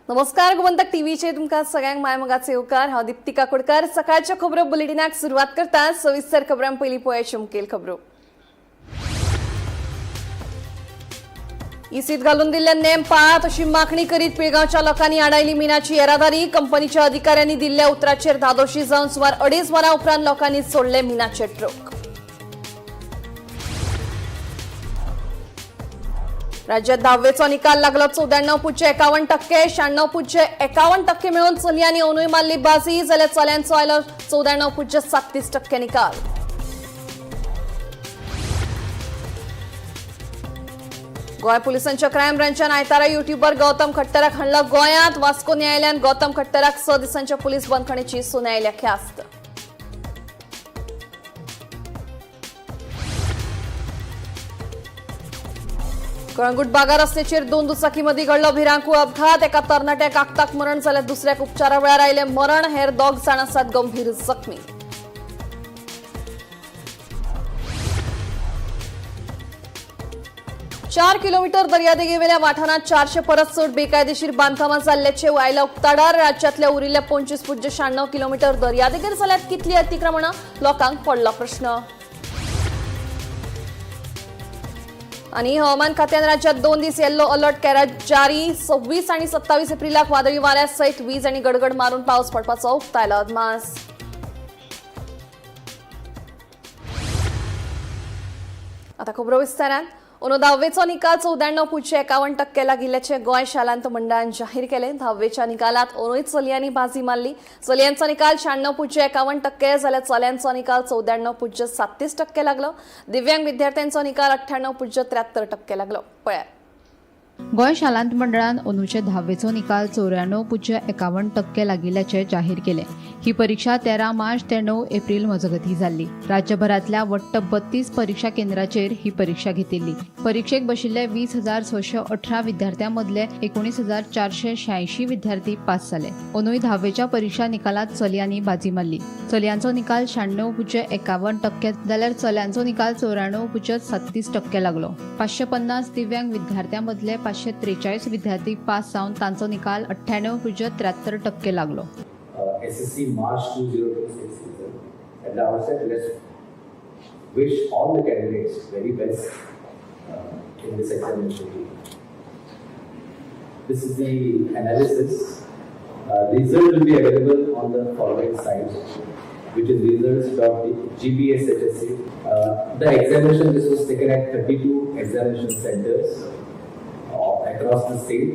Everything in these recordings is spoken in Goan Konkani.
नमस्कार, गोमंतक टीव्हीचे तुमकां सगळ्यांक मायमोगाचे येवकार. हांव दीप्ती काकोडकर. सकाळच्या खबरो बुलेटिनाक सुरवात करता. सविस्तर खबरां पयलीं पळयाची मुखेल खबरो. इसीत घालून दिल्ल्या नेम पाळात अशी मागणी करीत पिळगांवच्या लोकांनी आडायली मिनाची येरादारी. कंपनीच्या अधिकाऱ्यांनी दिल्ल्या उतराचेर धादोशी जावन सुमार 2.5 वरां उपरांत लोकांनी सोडले मिनाचे ट्रक. राज्यात दहावेचो निकाल लागलो. 94.51%, 96.51% मिळून चलयांनी अंदूय मारली बाजी, जाल्यार चल्यांचो आयलो 94.37% निकाल. गोंय पुलिसांच्या क्रायम ब्रांचान आयतारा युट्यूबर गौतम खट्टराक हाडलो गोंयांत. वास्को न्यायालयान गौतम खट्टराक 6 दिसांच्या पुलीस बंदखणीची सुनायल्या ख्यास्त. कळंगूट बागा रस्त्याचेर 2 दुचाकीमध्ये घडलो भिरांकूळ अपघात. एका तरणाट्याक आकताक मरण जाल्यार दुसऱ्याक उपचारा वेळार आयले मरण. हेर 2 जाण आसात गंभीर जखमी. चार किलोमीटर दर्यादेगेवेल्या वाठारांत 400 परस चड बेकायदेशीर बांदकामां जाल्ल्याचे आयला उक्ताडार. राज्यातल्या उरिल्ल्या 25.96 किलोमीटर दर्यादेगेर जाल्यात कितली अतिक्रमणां, लोकांक पडला प्रश्न. आणि हवामान खात्यान राज्यात 2 दीस येल्लो अलर्ट केला जारी. 26 आणि 27 एप्रिलाक वादळी वाऱ्यासहित वीज आणि गडगड मारून पाऊस पडपाचो उक्तायला अदमास. आता खबरो विस्तारान. अंदू दहावेचो निकाल 94.51% लागिल्ल्याचे गोंय शालांत मंडळान जाहीर केले. दहावेच्या निकालात अंदूय चलयांनी बाजी मारली. चलयांचो निकाल 96.51% जाल्यार चल्यांचो निकाल 94.37% लागलो. दिव्यांग विद्यार्थ्यांचो निकाल 98.73% लागलो. पळयात. गोंय शालांत मंडळान अंदूचे धावेचो निकाल 94.51% लागिल्ल्याचे जाहीर केले. ही परीक्षा 13 मार्च ते 9 एप्रील मजगती जाल्ली. राज्यभरांतल्या वट्ट 32 परीक्षा केंद्राचेर ही परीक्षा घेतिल्ली. परीक्षेक बशिल्ले 20,618 विद्यार्थ्यां मदले 19,486 विद्यार्थी पास जाले. अंदूय धावेच्या परीक्षा निकालात चलयांनी बाजी मारली. चलयांचो निकाल 96.51% जाल्यार चल्यांचो निकाल 94.37% लागलो. 550 दिव्यांग विद्यार्थ्यां मदले 543 विद्यार्थी पास जावन तांचो निकाल 98.73% लागलो. SSC March 2026 result. At the outset, let's wish all the candidates very best in this examination. This is the analysis. Result will be available on the following site, which is results.gbshsc. The examination, this was taken at 32 examination centers across the state,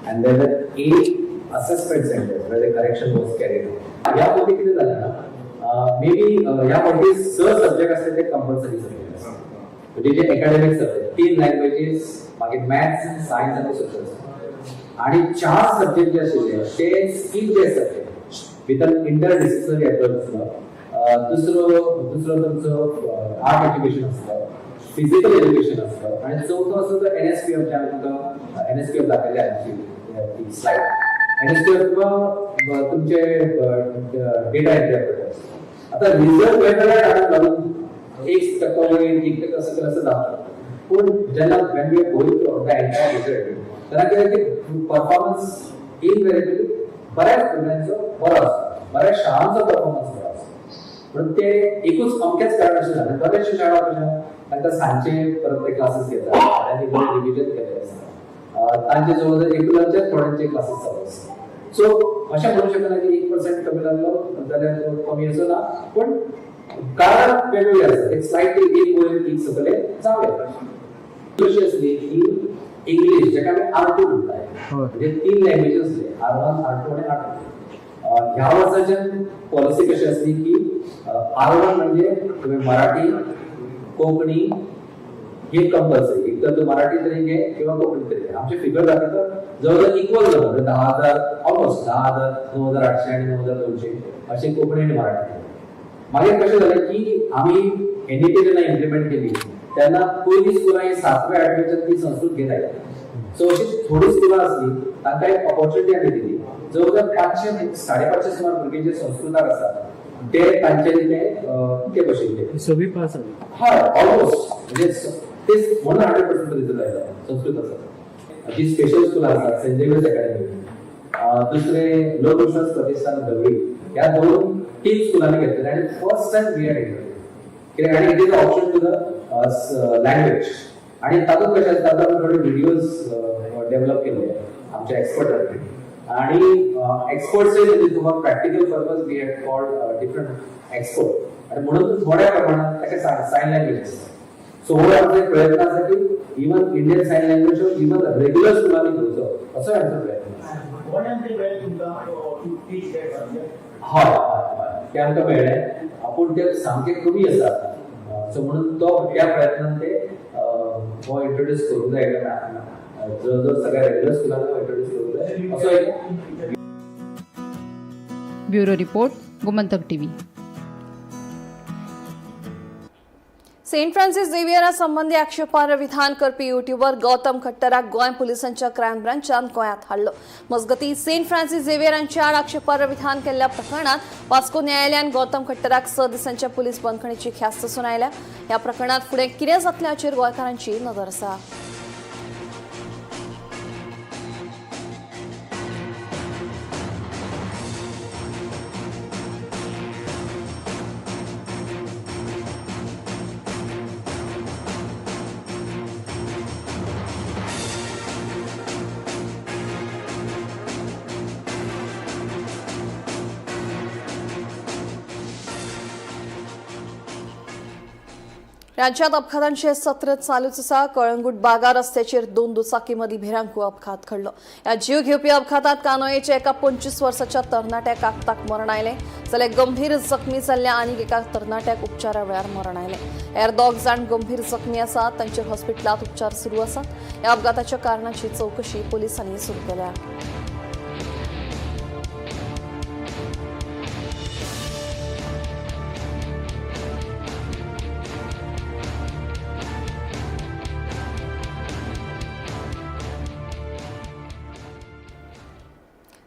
and there were 8 assessment centers where the correction was carried out. ह्या मध्ये किती झालं ना, मे बी ह्या मध्ये स सब्जेक्ट असले ते कंपल्सरी सब्जेक्ट असतात, म्हणजे जे एकॅडमिक सब्जेक्ट, 3 लँग्वेजेस, मागीर मॅथ्स, सायन्स आनी सोशल, आणि 4 सब्जेक्ट जे आशिल्ले ते स्किल जे subject with an interdisciplinary approach आसलो. दुसरो दुसरो तुमचो आर्ट एज्युकेशन आसलो, फिजिकल एज्युकेशन आसलो, आणि चवथो आसलो तो एनएसपीएफ, जे आमी तुमकां एनएसपीएफ दाखयले आमची ती स्लायड. एनएसपीएफ तुमकां तुमचे डेटा एंट्री आसता. आता रिझल्ट वेगवेगळ्या कारणाक लागून 1% वयर, 1% सकयल असं जावंक शकता, पूण जेन्ना when we are going through the entire result तेन्ना कितें की परफॉर्मन्स इनवेरिएबली बऱ्याच भुरग्यांचो बरो आसता, बऱ्याच शाळांचो परफॉर्मन्स बरो आसता. पण ते एकूच अमकेच कारण अशें जालें. बऱ्याचशे शाळा कशें तांकां सांजचे परत ते क्लासीस घेतात, थोड्यांनी बरें रिविजन केलें आसता, तांचे जवळ जवळ रेग्युलरचे थोड्यांचे क्लासीस चालू आसता. सो अशें म्हणूंक शकना की 1% कमी लागलो जाल्यार तो कमी असो ना, पूण कारण वेगवेगळे आसतात. एक स्लायटली 1 वयर 1 सकयल जावं येता. कशी आसली की इंग्लीश जाका आमी R2 म्हणटाय, म्हणजे 3 लँग्वेजी आसले, R1, R2 आनी R2. ह्या वर्साच्यान पॉलिसी कशी आसली की R1 म्हणजे तुवें मराठी, कोंकणी हे कंपल्सरी, एक तर तूं मराठी तरी घे किंवा कोंकणी तरी घे. आमचे फिगर दाखयता जवळ जवळ इक्वल जाता, म्हणजे 10,000, ऑलमोस्ट 10,000, 9,800 आणि 9,200 असे कोंकणी आणि मराठी. मागीर कशें जालें की आमी एनईपी जेन्ना इम्प्लिमेंट केली तेन्ना पयलीं स्कुलां ही 7वे 8वेच्यान ती संस्कृत घेत आयली. सो अशी थोडी स्कुलां आसली तांकां एक ऑपॉर्च्युनिटी आमी दिली. जवळ जवळ 500 550 सुमार भुरगे जे संस्कृताक आसात ते तांच्यांनी ते ते बशिल्ले सगळी पास जाली. हय, ऑलमोस्ट, म्हणजे तेच म्हणून 100% रिझल्ट आयलो संस्कृत आसा. जी स्पेशल स्कुलां आसात, सेंट झेवियर्स अकॅडमी, दुसरे लोकविश्वास प्रतिष्ठान धवळी, ह्या दोन तीन स्कुलांनी घेतलेले आनी फर्स्ट टायम we R कित्याक आनी it is option to the language. आणि तातूंत कशें आसता, आतां आमी थोडे व्हिडियोज डेव्हलप केले आमच्या एक्सपर्टांनी आणि एक्सपर्ट्सय तुका practical purpose we had called different expert आणि म्हणून थोड्या प्रमाणात ताका सायन लँग्वेज आसता. सो हो आमचो एक प्रयत्न आसा की even Indian sign language even regular स्कुलांनी घेवचो, असो आमचो प्रयत्न आसा. गोंयांत ते मेळ्ळे तुमकां टू टीच that subject? हय हय हय, ते आमकां मेळ्ळें, पूण ते सामके कमी आसा. सो म्हणून तो त्या प्रयत्नान ते हो इंट्रोड्यूस करूंक जाय, जवळ जवळ सगळ्या रेग्युलर स्कुलांनी इंट्रोड्यूस करूंक जाय असो एक. Bureau report, Gomantak TV. Saint Francis झेवियरा संबंदी आक्षेपार्ह विधान करपी युट्यूबर गौतम खट्टराक गोंय पुलिसांच्या क्रायम ब्रांचान गोंयांत हाडलो. मजगतीं, सेंट फ्रान्सिस झेवियरांच्या आड आक्षेपार्ह विधान केल्ल्या प्रकरणात वास्को न्यायालयान गौतम खट्टराक 6 दिसांच्या पुलीस बंदखणीची ख्यास्त सुनायल्या. ह्या प्रकरणात फुडें कितें जातलें हाचेर गोंयकारांची नदर आसा. राज्यात अपघातांचे सत्र चालूच आसा. कळंगूट बागा रस्त्याचेर 2 दुचाकी मदीं भिरांकूळ अपघात घडलो. ह्या जीव घेवपी अपघातात कानोयेच्या एका 25 वर्साच्या तरणाट्याक आक्ताक मरण आयलें, जाल्यार गंभीर जखमी जाल्ल्या आनीक एका तरणाट्याक उपचारा वेळार मरण आयलें. हेर 2 जाण गंभीर जखमी आसात, तांचेर हॉस्पिटलांत उपचार सुरू आसात. ह्या अपघाताच्या कारणाची चवकशी पोलिसांनी सुरू केल्या.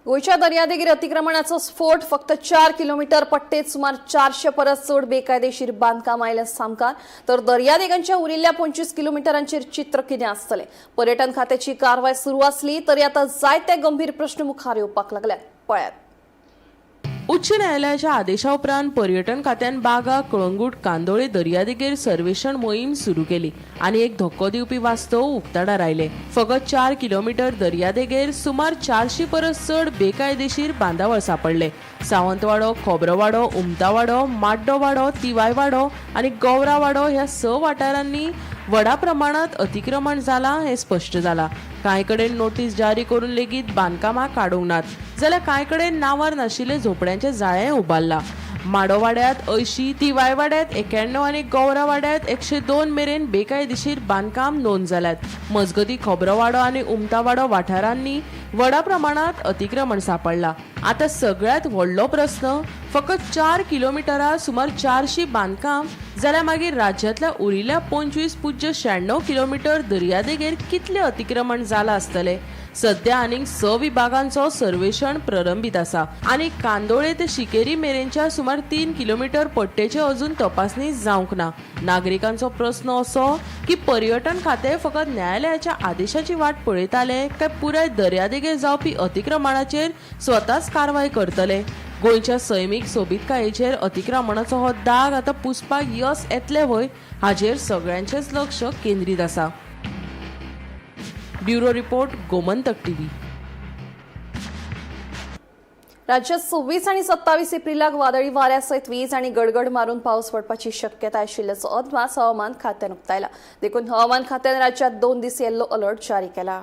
गोंयच्या दर्यादेगेर अतिक्रमणाचो स्फोट. फक्त 4 किलोमीटर पट्टेत सुमार 400 परस चड बेकायदेशीर बांदकाम आयल्या सामकार, तर दर्यादेगांच्या उरिल्ल्या 25 किलोमिटरांचेर चित्र कितें आसतलें? पर्यटन खात्याची कारवाय सुरू आसली तरी आतां जायते गंभीर प्रश्न मुखार येवपाक लागल्यात. पळयात. उच्च न्यायालयाच्या आदेशा उपरांत पर्यटन खात्यान बागा, कळंगूट, कांदोळे दर्यादेगेर सर्वेक्षण मोहीम सुरू केली आनी एक धक्को दिवपी वास्तव उक्ताडार आयले. फकत 4 किलोमीटर दर्यादेगेर सुमार 400 परस चड बेकायदेशीर बांदावळ सापडले. सावंतवाडो, खोबरोवाडो, उमतावाडो, माड्डोवाडो, तिवायवाडो आनी गौरावाडो ह्या 6 वाठारांनी व्हडा प्रमाणात अतिक्रमण जाला हें स्पश्ट जाला. कांय कडेन नोटीस जारी करून लेगीत बांदकामां काडूंक नात, जाल्यार कांय कडेन नांवार नाशिल्ले झोपड्यांचें जाळें उबारलां. माडोवाड्यांत 80, तिवायवाड्यांत 91 आनी गौरावाड्यांत 102 मेरेन बेकायदेशीर बांदकाम नोंद जाल्यात. मजगतीं, खोबरोवाडो आनी उमतावाडो वाठारांनी व्हडा प्रमाणात अतिक्रमण सापडलां. आतां सगळ्यांत व्हडलो प्रस्न, फकत 4 किलोमिटरां सुमार 400 बांदकाम जाल्यार मागीर राज्यांतल्या उरिल्ल्या 25.96 किलोमीटर दर्यादेगेर कितलें अतिक्रमण जालां आसतलें? सध्या आनीक 6 विभागांचो सर्वेक्षण प्रलंबीत आसा आनी कांदोळे ते शिकेरी मेरेनच्या सुमार 3 किलोमीटर पट्टेचे अजून तपासणी जावंक ना. नागरिकांचो प्रस्न असो की पर्यटन खातें फकत न्यायालयाच्या आदेशाची वाट पळयताले काय पुराय दर्यादेगेर जावपी अतिक्रमणाचेर स्वताच कारवाय करतले? गोंयच्या सैमीक सोबीतकायेचेर अतिक्रमणाचो हो दाग आतां पुसपाक यस येतलें व्हय, हाजेर सगळ्यांचेंच लक्ष केंद्रीत आसा. Bureau report, Gomantak TV. राज्यात 26 आणि 27 एप्रिलाक वादळी वाऱ्यासयत वीज आणि गडगड मारून पावस पडपाची शक्यता आशिल्ल्याचो अदमास हवामान खात्यान उक्तायला. देखून हवामान खात्यान राज्यात 2 दीस येल्लो अलर्ट जारी केला.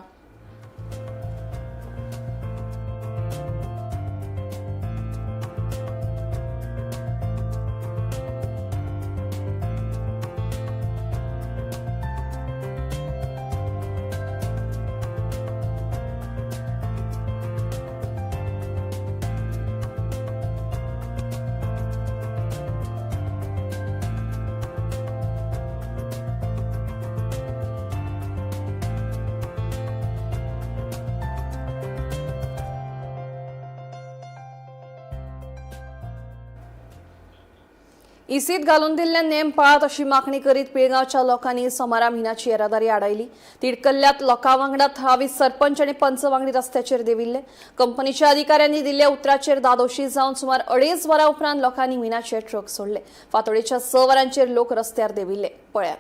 इसीत घालून दिल्ले नेम पाळात अशी मागणी करीत पिळगांवच्या लोकांनी सोमारा मिनाची येरादारी आडायली. तिडकल्ल्यात लोकां वांगडा थळावी सरपंच आनी पंच वांगडी रस्त्याचेर देविल्ले. कंपनीच्या अधिकाऱ्यांनी दिल्ल्या उतराचेर दादोशी जावन सुमार 2.5 वरां उपरांत लोकांनी मिनाचे ट्रक सोडले. फांतोडेच्या 6 वरांचेर लोक रस्त्यार देविल्ले. पळयात.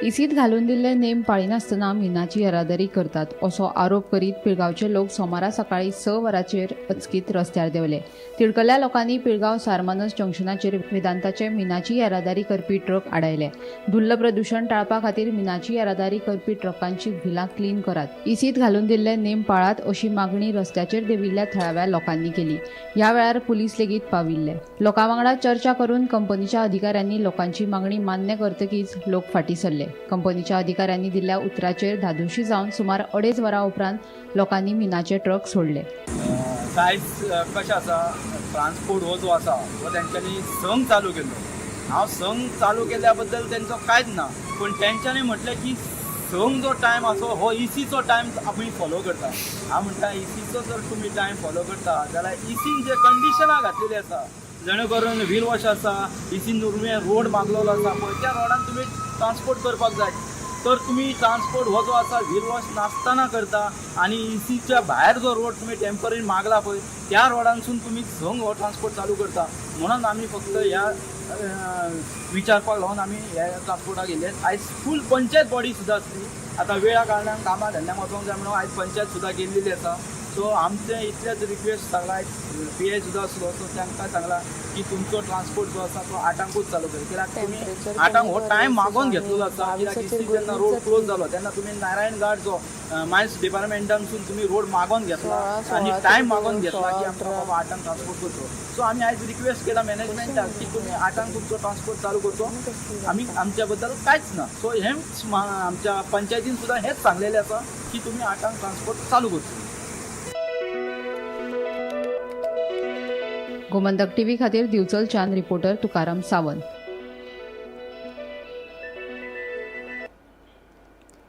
इसीत घालून दिल्ले नेम पाळिनासतना मिनाची येरादारी करतात असो आरोप करीत पिळगांवचे लोक सोमारा सकाळी 6 वरांचेर अचकीत रस्त्यार देंवले. तिडकल्ल्या लोकांनी पिळगांव सारमानस जंक्शनाचेर वेदांताचे मिनाची येरादारी करपी ट्रक आडायले. धुल्ल प्रदूशण टाळपा खातीर मिनाची येरादारी करपी ट्रकांची व्हिलां क्लीन करात, इसीत घालून दिल्ले नेम पाळात अशी मागणी रस्त्याचेर देंविल्ल्या थळाव्या लोकांनी केली. ह्या वेळार पुलीस लेगीत पाविल्ले. लोकां वांगडा चर्चा करून कंपनीच्या अधिकाऱ्यांनी लोकांची मागणी मान्य करतकीच लोक फाटीं सरले. कंपनीच्या अधिकाऱ्यांनी दिल्ल्या उतराचेर धादोशी जावन सुमार 2.5 वरां उपरांत लोकांनी मिनाचे ट्रक सोडले. आयज कशें आसा, ट्रान्सपोर्ट हो जो आसा हो तेंच्यांनी संघ चालू केल्लो. हांव संघ चालू केल्या बद्दल तेंचो कांयच ना, पूण तेंच्यांनी म्हटलें की संघ जो टायम आसा हो इसीचो टायम आमी फॉलो करता. हांव म्हणटा इसीचो जर तुमी टायम फॉलो करता जाल्यार इसीन जे कंडिशनां घातलेली आसा, जेणे करून व्हील वॉश आसा, इसीन रोड मागलेलो आसा पळय, त्या रोडान तुमी ट्रान्सपोर्ट करपाक जाय. तर तुमी ट्रान्सपोर्ट हो जो आसा व्हील वॉश नासतना करता आनी इसीच्या भायर जो रोड तुमी टेंपररी मागला पळय त्या रोडानसून तुमी संग हो ट्रान्सपोर्ट चालू करता. म्हणून आमी फक्त ह्या विचारपाक लागून आमी ह्या ट्रान्सपोर्टाक येयले. आयज फूल पंचायत बॉडी सुद्दां आसली. आतां वेळा कारणान कामां धंद्याक वचोंक जाय म्हणून आयज पंचायत सुद्दां गेल्लेली आसा. सो आमचें इतलेंच रिक्वेस्ट सांगला, आयज पी I सुद्दां आसलो सो तांकां सांगला की तुमचो ट्रान्सपोर्ट जो आसा तो 8ांकूच चालू कर, कित्याक तुमी 8ांक हो टायम मागोवन घेतलेलो आसा. कित्याक इसी जेन्ना रोड क्लोज जालो तेन्ना तुमी नारायण घाट जो मायन्स डिपार्टमेंटानसून तुमी रोड मागोवन घेतला आनी टायम मागोवन घेतला की आमकां बाबा 8ांक ट्रान्सपोर्ट करचो. सो आमी आयज रिक्वेस्ट केला मॅनेजमेंटाक की तुमी 8ांक तुमचो ट्रान्सपोर्ट चालू करचो, आमी आमच्या बद्दल कांयच ना. सो हें आमच्या पंचायतीन सुद्दां हेंच सांगलेलें आसा की तुमी 8ांक ट्रान्सपोर्ट चालू करचो. गोमंतक टीव्ही खातीर दिवचल चांद रिपोर्टर तुकाराम सावंत.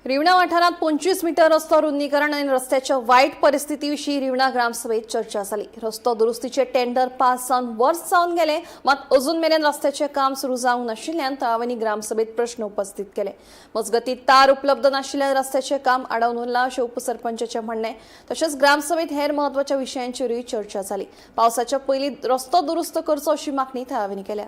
रिवणा वाठारांत 25 मीटर रस्तो रुंदीकरण आनी रस्त्याच्या वायट परिस्थिती विशीं रिवणा ग्रामसभेत चर्चा जाली. रस्तो दुरुस्तीचे टेंडर पास जावन वर्स जावन गेले, मात अजून मेरेन रस्त्याचें काम सुरू जावंक नाशिल्ल्यान थळाव्यांनी ग्रामसभेत प्रश्न उपस्थित केले. मजगतीं तार उपलब्ध नाशिल्ल्यान रस्त्याचें काम आडावन उरलां अशें उपसरपंचाचें म्हणणें. तशेंच ग्रामसभेत हेर म्हत्वाच्या विशयांचेरूय चर्चा जाली. पावसाच्या पयलीं रस्तो दुरुस्त करचो अशी मागणी थळाव्यांनी केल्या.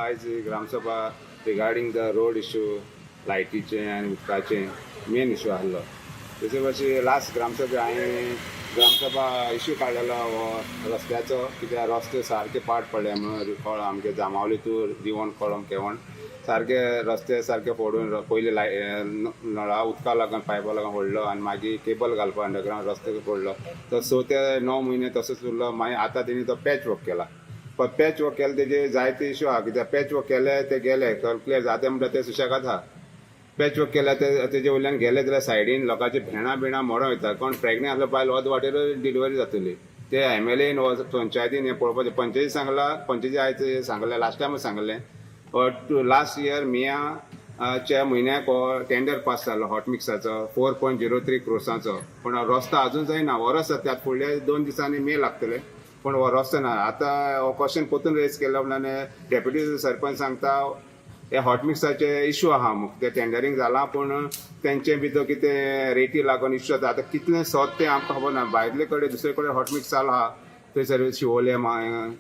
आयज gram sabha regarding the road issue, लायटीचे आनी उदकाचे मेन इशू आहलो. तेचे पशी लास्ट ग्रामसभा हांवें ग्रामसभा इशू काडलेलो हो रस्त्याचो, कित्याक रस्ते सारके पाड पडले म्हणून कळ आमगे जामावली तूर दिवण कळम केवण सारके रस्ते सारके फोडून पयलीं लाय नळा उदका लागून पायपा लागून फोडलो आनी मागीर केबल घालपा अंडरग्रावंड रस्ते फोडलो. तर 6 ते 9 म्हयने तसोच उरलो. मागीर आतां तेणी तो पॅच वर्क केला. पण पॅच वर्क केले तेजे जायते इशू आहा, कित्याक पॅच वर्क केले ते गेले क्लियर जाता म्हणटा ते सुशेगाद आहा. पॅच वर्क केल्या ते तेजे वयल्यान गेले जाल्यार सायडीन लोकांची भेणां बिणां मोडोन वयता. कोण प्रेगनेंट आसलो बायल अर्द वाटेर डिलिव्हरी जातली. ते एमएलएन पंचायतीन हें पळोवपाचें. पंचायती सांगला, पंचायती आयज सांगलें, लास्ट टायम सांगलें, लास्ट इयर मेया म्हयन्याक हो टेंडर पास जालो हॉट मिक्साचो 4.03 क्रोर्साचो. पूण रस्तो अजून जायना. वरस जाता, फुडल्या 2 दिसांनी मे लागतले, पूण हो रस्तो ना. आतां हो क्वेश्चन परतून रेज केलो म्हणल्यार डेप्युटी सरपंच सांगता हे हॉट मिक्साचे इशू आहा मुख ते टेंडरींग जालां, पूण तेंचे भितर कितें रेटी लागून इशू जाता. आतां कितलें सोद तें आमकां खबर ना. भायले कडेन दुसरे कडेन हॉट मिक्स चालू आहा थंयसर शिवोले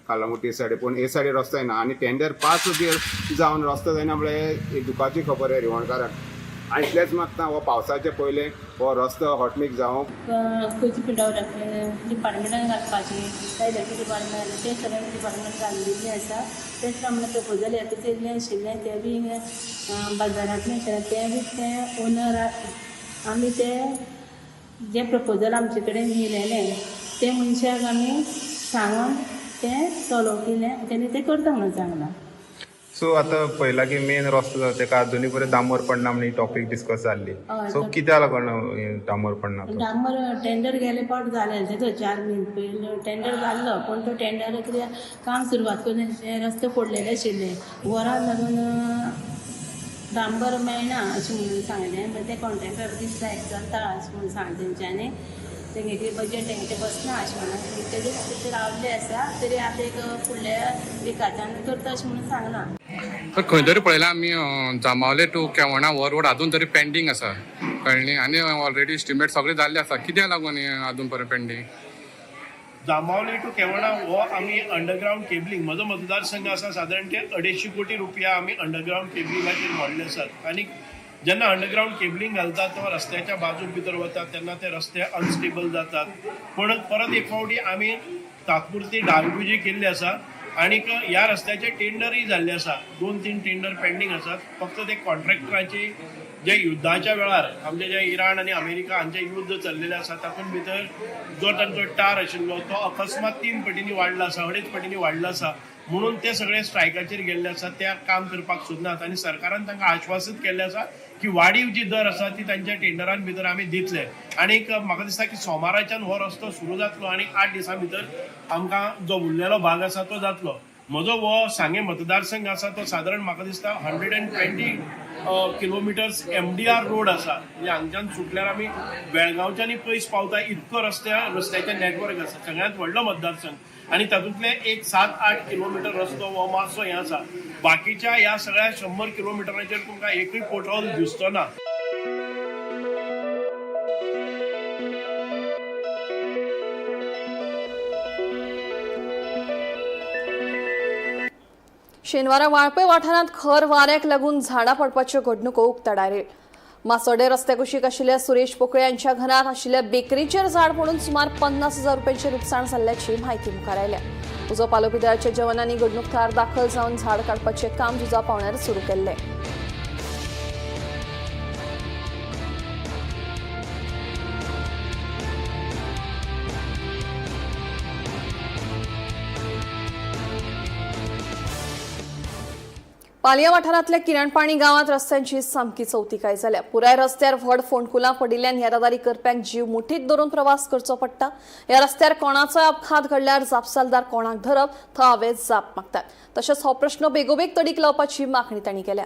कालांगुटी सायडी, पूण हे सायडी रस्तो जायना आनी टेंडर पास जावन रस्तो जायना म्हळ्यार एक दुखाची खबर आहे रिवणकाराक. आनी इतलेंच मागता हो पावसाचे पयलें हो रस्तो हॉटमिक्स जावंक. खंयची पिडावरांतले डिपार्टमेंटान घालपाची, इलेक्ट्रीक डिपार्टमेंट तें सगळें डिपार्टमेंट घालिल्लें आसा. तेच प्रमाणे प्रपोजल हें केल्लें आशिल्लें, तें बी बाजारांतलें आशिल्लें, तें बी तें ओनर आमी तें जें प्रपोजल आमचे कडेन येयलेलें तें मनशाक आमी सांगून तें सॉल्व केलें, तेणी तें करता म्हणून सांगलां. सो आतां पळयला की मेन रस्तो जाता तेका अजुनूय पर्यंत डांबर पडना म्हण ही टॉपीक डिस्कस जाल्ली. हय, सो कित्याक लागून हें डांबर पडना तो? डांबर टेंडर गेले पावट जालें तेचो 4 म्हयने पयलीं टेंडर जाल्लो, पूण तो टेंडर कित्याक काम सुरवात करून रस्ते फोडलेले आशिल्ले, वरां लागून डांबर मेळना अशें म्हणून सांगलें. मागीर ते कॉन्ट्रॅक्टर दिसता एक चलता अशें म्हणून सांगलें तेंच्यांनी, तेंगे बजेट तेंगे बसना अशें म्हणून तेजे खातीर ते रावल्ले आसा. तरी आतां एक फुडल्या विकाच्यान करता अशें म्हणून सांगलां. तर खंय तरी पळयलां आमी जांबावले टू केवणा हो रोड अजून तरी पेंडींग आसा, कळ्ळें? आनी ऑलरेडी इस्टिमेट सगळें जाल्लें आसा, कित्याक लागून हें अजून पर्यंत पेंडींग? जांबावले टू केवणा हो आमी अंडरग्रावंड केबलिंग, म्हजो मतदारसंघ आसा सादारण ते 250 कोटी रुपया आमी अंडरग्रावंड केबलिंगाचेर मोडले आसात. आनी जेन्ना अंडरग्रावंड केबलिंग घालतात तेन्ना रस्त्याच्या बाजूक भितर वतात तेन्ना ते रस्ते अनस्टेबल जातात. पण परत एक फावटी आमी तात्पुरती डागडुजी केल्ली आसा आनीक ह्या रस्त्याचे टेंडरूय जाल्ले आसा, 2-3 टेंडर पेंडींग आसात. फक्त ते कॉन्ट्रॅक्टरांची जे युद्धाच्या वेळार आमचे जे इराण आनी अमेरिका हांचे युद्ध चल्लेलें आसा तातूंत भितर जो तांचो टार आशिल्लो तो अकस्मात 3 पटींनी वाडला आसा, 2.5 पटींनी वाडला आसा, म्हणून ते सगळे स्ट्रायकाचेर गेल्ले आसा, त्या काम करपाक सोदनात. आनी सरकारान तांकां आश्वासीत केल्लें आसा की वाडीव जी दर आसा ती तांच्या टेंडरान भितर आमी दितले. आनीक म्हाका दिसता की सोमाराच्यान हो रस्तो सुरू जातलो आनी 8 दिसां भितर आमकां जो उरलेलो भाग आसा तो जातलो. म्हजो हो सांगें मतदारसंघ आसा तो सादारण म्हाका दिसता 120 किलोमिटर्स MDR road आसा, म्हणजे हांगच्यान सुटल्यार आमी बेळगांवच्यानूय पयस पावता इतको रस्त्याचें नेटवर्क आसा. सगळ्यांत व्हडलो मतदारसंघ आनी तातूंतले एक 7-8 किलोमिटर रस्तो हो मातसो हें आसा, बाकीच्या ह्या सगळ्या 100 किलोमिटरांचेर तुमकां एकूय पोटहोल दिसचो ना. शेनवारा वाळपय वाठारांत खर वाऱ्याक लागून झाडां पडपाच्यो घडणुको उक्ताडार. मासोडे रस्त्या कुशीक आशिल्ल्या सुरेश पोकळे यांच्या घरात आशिल्ल्या बेकरीचेर झाड पडून सुमार 50,000 रुपयांचे नुकसान जाल्ल्याची म्हायती मुखार आयल्या. उजो पालोवपी दळाच्या जवानांनी घडणूक थळार दाखल जावन झाड काडपाचें काम झुजा पावण्यार सुरू केल्लें. पालया वाठारांतल्या किरणपाणी गांवांत रस्त्यांची सामकी चवतिकाय जाल्या. पुराय रस्त्यार व्हड फोंडकुलां पडिल्ल्यान येरादारी करप्यांक जीव मुठीत धरून प्रवास करचो पडटा. ह्या रस्त्यार कोणाचोय अपघात घडल्यार जापसालदार कोणाक धरप थळावे जाप मागतात. तशेंच हो प्रश्न बेगोबेग तडीक लावपाची मागणी तांणी केल्या.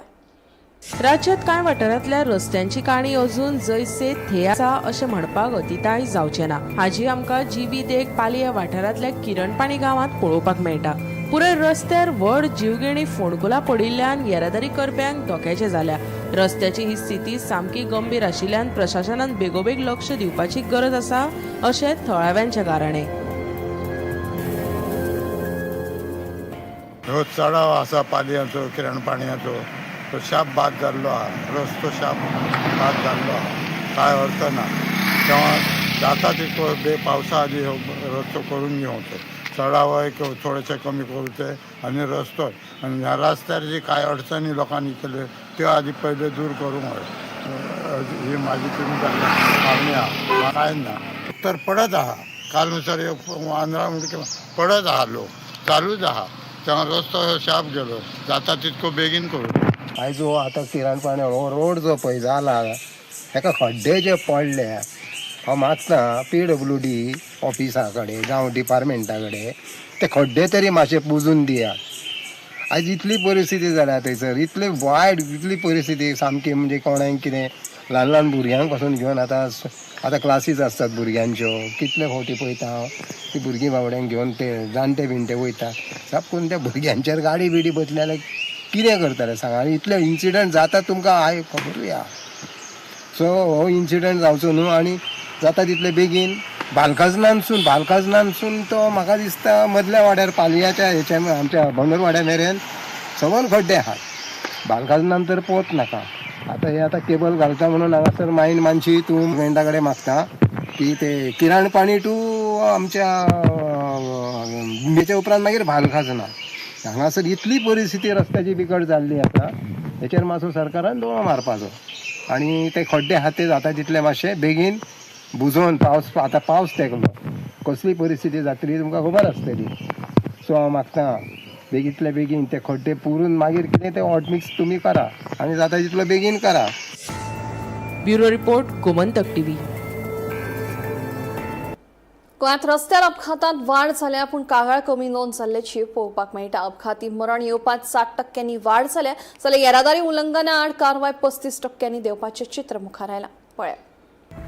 राज्यात कांय वाठारांतल्या रस्त्यांची काणी अजून जैसे थे आसा अशें म्हणपाक अतिताय जावचें ना. हाजी आमकां जिवी देख पालया वाठारांतल्या किरणपाणी गांवांत पळोवपाक मेळटा. पुराय रस्त्यार व्हड जीवघेणी फोंडकुलां पडिल्ल्यान येरादारी करप्यांक धोक्याचें जाल्या. रस्त्याची ही स्थिती सामकी गंभीर आशिल्ल्यान प्रशासनान बेगोबेग लक्ष दिवपाची गरज आसा अशें थळाव्यांचें गाराणें. हो चडाव आसा पालयांचो किरणपाणयाचो तो शाप बाद जाल्लो आहा, रस्तो शाप बाद जाल्लो आहा, कांय अर्थ ना. तेव्हा जाता तितको बे पावसा आदी हो रस्तो करून घेवचो, चडावय थोडेशे कमी करूचे आनी रस्तो आनी ह्या रस्त्यार जी कांय अडचणी लोकांनी केल्यो त्यो आदी पयले दूर करूंक व्हय, ही म्हाजी तुमकां मागणी आहा. कांय ना तर पडत आहा, काल नुसार वांद्रा म्हणजे पडत आहा, लोक चालूच आहा, तेव्हा रस्तो हो शाप गेलो, जाता तितको बेगीन करूं. आयज हो आतां किरणपाणी हो रोड जो पळय जाला हेका खड्डे जे पडले हांव मागता PWD ऑफिसा कडेन जावं डिपार्टमेंटा कडेन ते खड्डे तरी मातशे पुजून दियात. आयज इतली परिस्थिती जाल्या थंयसर, इतली वायट इतली परिस्थिती सामकी, म्हणजे कोणाक कितें ल्हान ल्हान भुरग्यांक पासून घेवन आतां आतां क्लासीस आसतात भुरग्यांच्यो, कितले फावटी पळयता हांव ती भुरगीं बाबड्यांक घेवन ते जाणटे बिणटे वयता, साप करून त्या भुरग्यांचेर गाडी बिडी बसली जाल्यार कितें करतले सांगा. आनी इतले इन्सिडंट जाता तुमकां I खबरूय आहा. सो हो इन्सिडंट जावचो न्हू आनी जाता तितले बेगीन बालकाजनानसून तो म्हाका दिसता मदल्या वाड्यार पालयाच्या हेच्या आमच्या बंदर वाड्या मेरेन सगळे खड्डे आहात. बालकाजनान तर पोत नाका. आतां हे आतां केबल घालता म्हणून हांगासर मायन मानशी तूं गव्हर्मेंटा कडेन मागता की ते किराणपाणी टू आमच्या तेच्या उपरांत मागीर भालखाजना हांगासर इतली परिस्थिती रस्त्याची बिकट जाल्ली आसा, हेचेर मातसो सरकारान दोळो मारपाचो आनी ते खड्डे आहा ते जाता तितले मातशे बेगीन बुजोवन, पावस आतां पावस तेकलो कसली परिस्थिती जातली तुमकां खबर आसतली. सो हांव मागता बेगीतले बेगीन ते खड्डे पुरून मागीर कितें ते हॉटमिक्स तुमी करा आनी जाता तितलो बेगीन करा. Bureau report, Gomantak TV. गोंयांत रस्त्यार अपघातांत वाड जाल्या, पूण कागाळ कमी नोंद जाल्ल्याची पळोवपाक मेळटा. अपघाती मरण येवपांत 60% वाड जाल्या, जाल्यार येरादारी उल्लंघना आड कारवाय 35% देवपाचें चित्र मुखार आयलां. पळयात.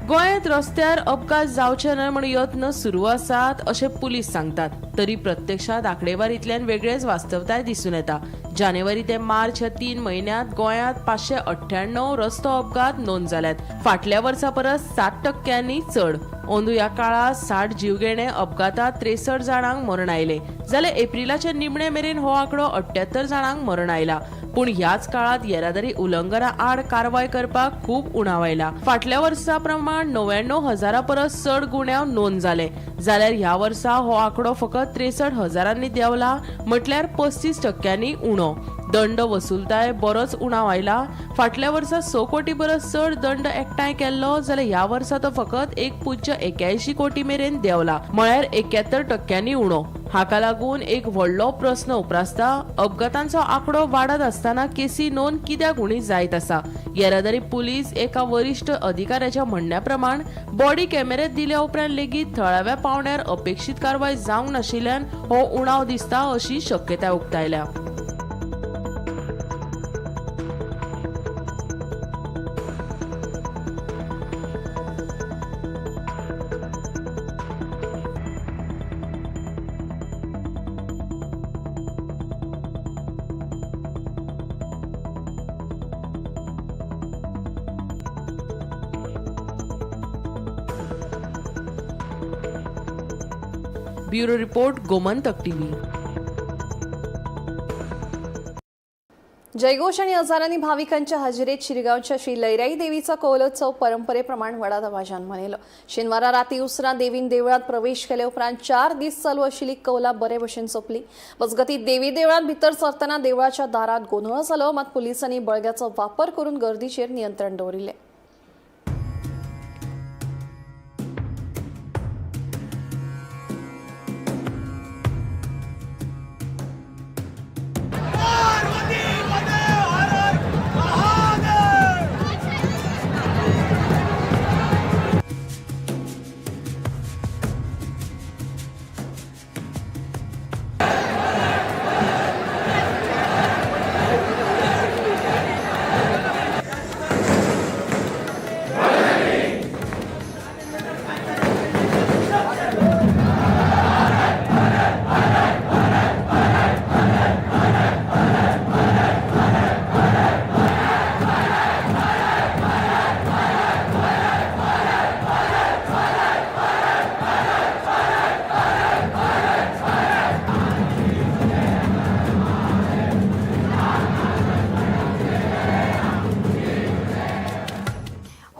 गोंयांत रस्त्यार अपघात जावचे न्हय म्हूण यत्न सुरू आसात अशें पुलीस सांगतात, तरी प्रत्यक्षांत आंकडेवारींतल्यान वेगळेच वास्तवताय दिसून येता. जानेवारी ते मार्च ह्या 3 म्हयन्यांत गोंयांत 598 रस्तो अपघात नोंद जाल्यात. फाटल्या वर्सा परस 7% चड. अंदू ह्या काळांत 60 जीवघेणे अपघातांत 63 जाणांक मरण आयलें, जाल्यार एप्रिलाच्या निमणे मेरेन हो आंकडो 78 जाणांक मरण आयला. पूण ह्याच काळांत येरादारी उल्लंघना आड कारवाय करपाक खूब उणाव आयला. फाटल्या वर्सा प्रमाण 99,000 परस चड गुन्यांव नोंद जाले, जाल्यार ह्या वर्सा हो आंकडो फकत 63,000 देंवला, म्हटल्यार 35% उणो. दंड वसुलताय बरोच उणाव आयला. फाटल्या वर्सा 6 कोटी परस चड दंड एकठांय केल्लो, जाल्यार ह्या वर्सा तो फकत 1.81 कोटी मेरेन देंवला, म्हळ्यार 71% उणो. हाका लागून एक व्हडलो प्रस्न उप्रासता, अपघातांचो आंकडो वाडत आसतना केसी नोंद कित्याक उणी जायत आसा? येरादारी पुलीस एका वरिश्ठ अधिकाऱ्याच्या म्हणण्या प्रमाण बॉडी कॅमेरे दिल्या उपरांत लेगीत थळाव्या पावंड्यार अपेक्षीत कारवाय जावंक नाशिल्ल्यान हो उणाव दिसता अशी शक्यताय उक्तायल्या. Bureau report, Gomantak TV. जयघोष आणि हजारांनी भाविकांच्या हजेरीत शिरगांवच्या श्री लैराई देवीचा कौलोत्सव परंपरेप्रमाण व्हडा दबाज्यान मनयलो. शेनवारा राती उसरां देवीन देवळांत प्रवेश केले उपरांत 4 दीस चालू आशिल्ली कौला बरे भशेन सोंपली. मजगतीं देवी देवळांत भितर सरतना देवळाच्या दारांत गोंदळ जालो, मात पुलिसांनी बळग्याचो वापर करून गर्दीचेर नियंत्रण दवरिल्लें.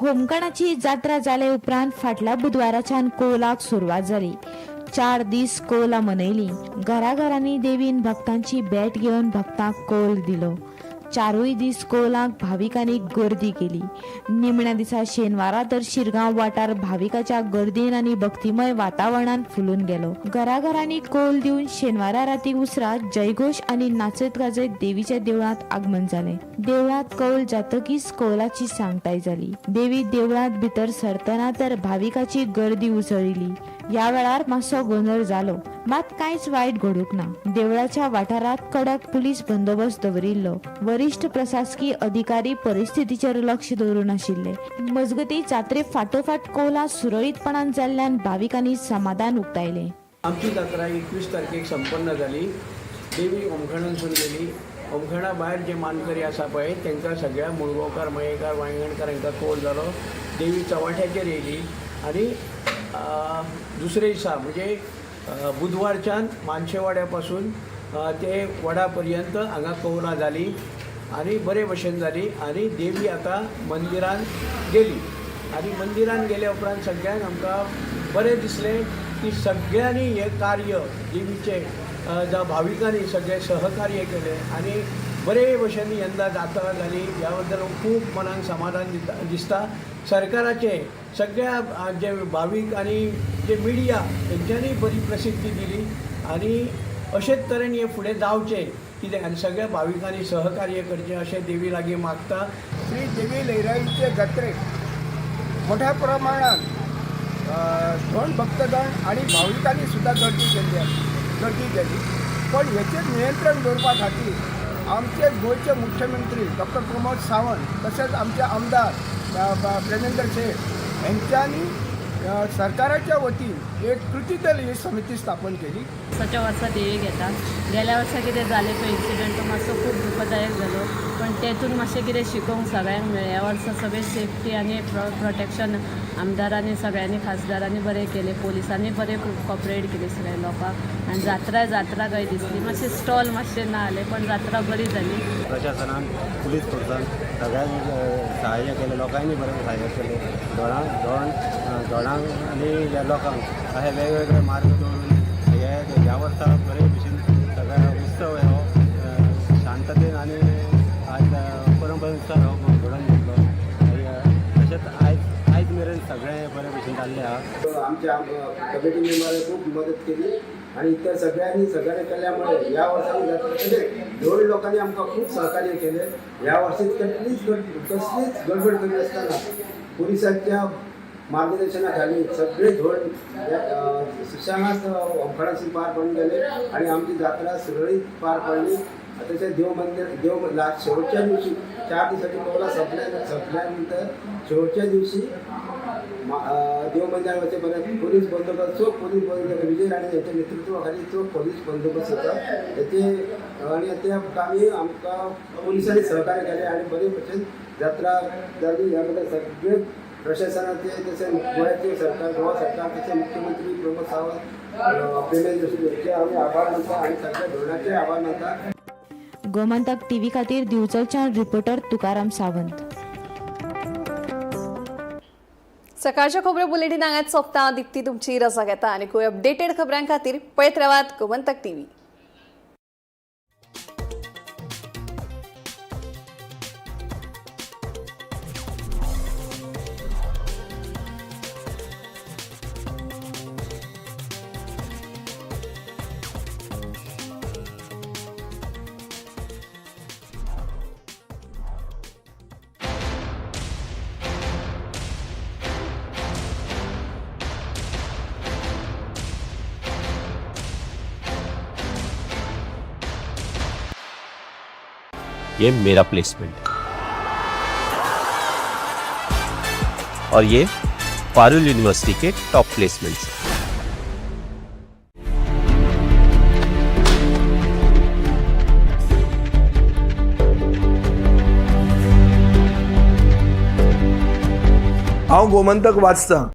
होमखणाची जात्रा जाले उपरांत फाटल्या बुधवाराच्यान कोलाक सुरवात जाली. 4 दीस कोला मनयली. घराघरांनी देवीन भक्तांची भेट घेवन भक्तांक कोल दिलो. 4 दीस कोलाक भाविकांनी गर्दी केली. निमण्या दिसा शेनवारा तर शिरगांव वाठार भाविकाच्या गर्दीन आनी भक्तिमय वातावरणान फुलून गेलो. घराघरांनी कोल दिवन शेनवारा राती उसरां जयघोष आनी नाचत गाजयत देवीच्या देवळांत आगमन जालें. देवळांत कौल जातकीच कौलाची सांगताय जाली. देवी देवळांत भितर सरतना तर भाविकाची गर्दी उसळिल्ली. ह्या वेळार मातसो गोंदळ जालो, मात कांयच वायट घडूंक ना. देवळाच्या वाठारांत कडक पुलीस बंदोबस्त दवरिल्लो. वरिश्ठ प्रशासकीय अधिकारी परिस्थितीचेर लक्ष दवरून आशिल्ले. मजगती जात्रे फाटोफाट कोला सुरळीतपणान जाल्ल्यान भाविकांनी समाधान उक्तायलें. आमची जात्रा 21 तारखेक संपन्न जाली. देवी ओमखणांसून गेली. ओमखणा भायर जे मानकरी आसा पळय तांकां सगळ्या मुळगांवकार, मयेकार, वांयगणकार हांकां कोल जालो. देवी चव्हाट्याचेर येयली आनी दुसरे दिसा म्हणजे बुधवारच्यान मानशेवाड्या पासून ते वडा पर्यंत हांगा कौलां जाली आनी बरे भशेन जाली आनी देवी आतां मंदिरान गेली. आनी मंदिरान गेल्या उपरांत सगळ्यांक आमकां बरें दिसलें की सगळ्यांनी हें कार्य देवीचें जावं भाविकांनी सगळें सहकार्य केलें आनी बरे भशेन यंदा जात्रा जाली. ह्या बद्दल खूब मनाक समाधान दिसता. सरकाराचें सगळ्या जे भावीक आनी जे मिडिया तेंच्यांनी बरी प्रसिद्धी दिली आनी अशेच तरेन हें फुडें जावचें कितें आनी सगळ्या भाविकांनी सहकार्य करचें अशें देवी लागीं मागता. श्री देवी लईराईचे जात्रेक मोठ्या प्रमाणात धोंड भक्तगण आणि भाविकांनी सुद्धा गर्दी केल्ली आसा, गर्दी केली. पण हेचेर नियंत्रण दवरपा खातीर आमचे गोंयचे मुख्यमंत्री डॉक्टर प्रमोद सावंत तशेंच आमचे आमदार प्रेमेंद्र शेट हेंच्यांनी सरकाराच्या वतीन एक कृती दल ही समिती स्थापन केली. वर्साच्या वर्सा देवी घेता. गेल्या वर्सा कितें जालें पळय इन्सिडंट, तो मातसो खूब दुखदायक जालो, पण तेतून मातशें कितें शिकोवंक सगळ्यांक मेळ्ळें. ह्या वर्सा सगळें सेफ्टी आनी प्रोटेक्शन आमदारांनी सगळ्यांनी खासदारांनी बरें केलें, पोलिसांनी बरें कॉपरेट केलें सगळ्या लोकांक. आनी जात्रा जात्रा खंय दिसली, मातशें स्टॉल मातशें ना जालें, पण जात्रा बरी जाली. प्रशासनान, पुलीस फोर्सान सगळ्यांक सहाय्य केलें, लोकांनी बरें सहाय्य केलें. धोणां धोण धोणांक आनी ह्या लोकांक अशे वेगवेगळे मार्ग दवरून हे ह्या वर्सा बरे भशेन सगळ्या उत्सव हो शांततेन आनी आज परंपरेनुसार हो घडोवन घेतलो. तशेंच आयज आयज मेरेन सगळें बरे भशेन जाल्लें आहा. आमच्या कमिटी मेंबरांनी खूब मदत केली आणि इतर सगळ्यांनी सहकार्य केल्यामुळे या वर्षांनी जात्रा, तसेच धोंड लोकांनी आमकां खूब सहकार्य केले. ह्या वर्षी कसलीच गडबड करी नासतना पोलिसांच्या मार्गदर्शनाखाली सगळे धोंड सुशांत होमखणासून पार पडून गेले आणि आमची जात्रा सुरळीत पार पडली. तसेच देव मंदिर देव लास्ट शेवटच्या दिवशी 4 दिवसाची कौला संपल्यानंतर शेवटच्या दिवशी देव मंदिरावरचे बऱ्याच पोलीस बंदोबस्त, चोख पोलीस बंदोबस्त विजय राणे यांच्या नेतृत्वाखाली चोख पोलीस बंदोबस्त होता त्याचे आणि त्या कामी आमकां पोलिसांनी सहकार्य केले आणि बरे भशेन जात्रा जाली. याबद्दल सगळे प्रशासनाचे तसेच गोव्याचे सरकार, गोवा सरकार तसेच मुख्यमंत्री प्रमोद सावंत, प्रेमेंद्र जोशी यांचे आम्ही आभार मानता आणि सगळ्या धोरणाचे आभार मानता. गोमंतक टीव्ही खातीर दिवचलच्यान रिपोर्टर तुकाराम सावंत. सकाळच्या खबरो बुलेटिन हांगाच सोंपता. दीप्ती तुमची रजा घेता आनी खूब अपडेटेड खबरां खातीर पळयत रावात गोमंतक टीव्ही. ये मेरा प्लेसमेंट और ये Parul university K top placements. हांव गोमंतक वाचतां.